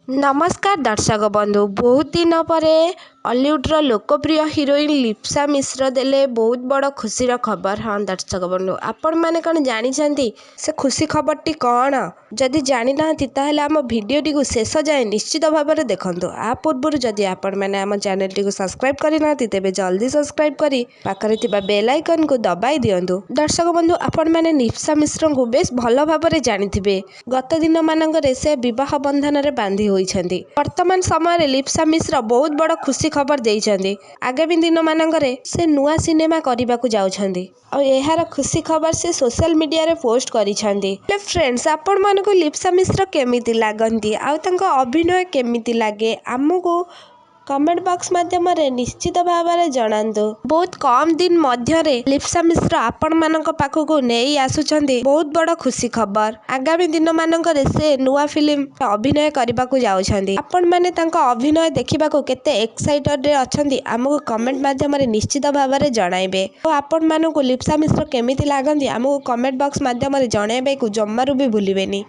ନମସ୍କାର ଦର୍ଶକ ବନ୍ଧୁ, ବହୁତ ଦିନ ପରେ ଅଲିଉଡ଼ର ଲୋକପ୍ରିୟ ହିରୋଇନ୍ ଲିପ୍ସା ମିଶ୍ର ଦେଲେ ବହୁତ ବଡ଼ ଖୁସିର ଖବର। ହଁ ଦର୍ଶକ ବନ୍ଧୁ, ଆପଣମାନେ କ'ଣ ଜାଣିଛନ୍ତି ସେ ଖୁସି ଖବରଟି କ'ଣ? ଯଦି ଜାଣିନାହାନ୍ତି, ତାହେଲେ ଆମ ଭିଡ଼ିଓଟିକୁ ଶେଷ ଯାଏଁ ନିଶ୍ଚିତ ଭାବରେ ଦେଖନ୍ତୁ। ଆ ପୂର୍ବରୁ ଯଦି ଆପଣମାନେ ଆମ ଚ୍ୟାନେଲଟିକୁ ସବସ୍କ୍ରାଇବ୍ କରିନାହାନ୍ତି, ତେବେ ଜଲ୍ଦି ସବସ୍କ୍ରାଇବ୍ କରି ପାଖରେ ଥିବା ବେଲ୍ ଆଇକନ୍କୁ ଦବାଇ ଦିଅନ୍ତୁ। ଦର୍ଶକ ବନ୍ଧୁ, ଆପଣମାନେ ଲିପ୍ସା ମିଶ୍ରଙ୍କୁ ବେଶ ଭଲ ଭାବରେ ଜାଣିଥିବେ। ଗତ ଦିନମାନଙ୍କରେ ସେ ବିବାହ ବନ୍ଧନରେ ବାନ୍ଧି ହୋଇଛନ୍ତି। ବର୍ତ୍ତମାନ ସମୟରେ ଲିପ୍ସା ମିଶ୍ର ବହୁତ ବଡ଼ ଖୁସି ଖବର ଦେଇଛନ୍ତି। ଆଗାମୀ ଦିନମାନଙ୍କରେ ସେ ନୂଆ ସିନେମା କରିବାକୁ ଯାଉଛନ୍ତି ଆଉ ଏହାର ଖୁସି ଖବର ସେ ସୋସିଆଲ ମିଡ଼ିଆରେ ପୋଷ୍ଟ କରିଛନ୍ତି। ହେଲେ ଫ୍ରେଣ୍ଡସ୍, ଆପଣମାନଙ୍କୁ ଲିପ୍ସା ମିଶ୍ର କେମିତି ଲାଗନ୍ତି ଆଉ ତାଙ୍କ ଅଭିନୟ କେମିତି ଲାଗେ, ଆମକୁ କମେଣ୍ଟ ବକ୍ସ ମାଧ୍ୟମରେ ନିଶ୍ଚିତ ଭାବରେ ଜଣାନ୍ତୁ। ବହୁତ କମ୍ ଦିନ ମଧ୍ୟରେ ଲିପ୍ସା ମିଶ୍ର ଆପଣମାନଙ୍କ ପାଖକୁ ନେଇ ଆସୁଛନ୍ତି ବହୁତ ବଡ଼ ଖୁସି ଖବର। ଆଗାମୀ ଦିନମାନଙ୍କରେ ସେ ନୂଆ ଫିଲ୍ମ ଅଭିନୟ କରିବାକୁ ଯାଉଛନ୍ତି। ଆପଣମାନେ ତାଙ୍କ ଅଭିନୟ ଦେଖିବାକୁ କେତେ ଏକ୍ସାଇଟେଡରେ ଅଛନ୍ତି, ଆମକୁ କମେଣ୍ଟ ମାଧ୍ୟମରେ ନିଶ୍ଚିତ ଭାବରେ ଜଣାଇବେ। ଆଉ ଆପଣମାନଙ୍କୁ ଲିପ୍ସା ମିଶ୍ର କେମିତି ଲାଗନ୍ତି, ଆମକୁ କମେଣ୍ଟ ବକ୍ସ ମାଧ୍ୟମରେ ଜଣାଇବାକୁ ଜମାରୁ ବି ଭୁଲିବେନି।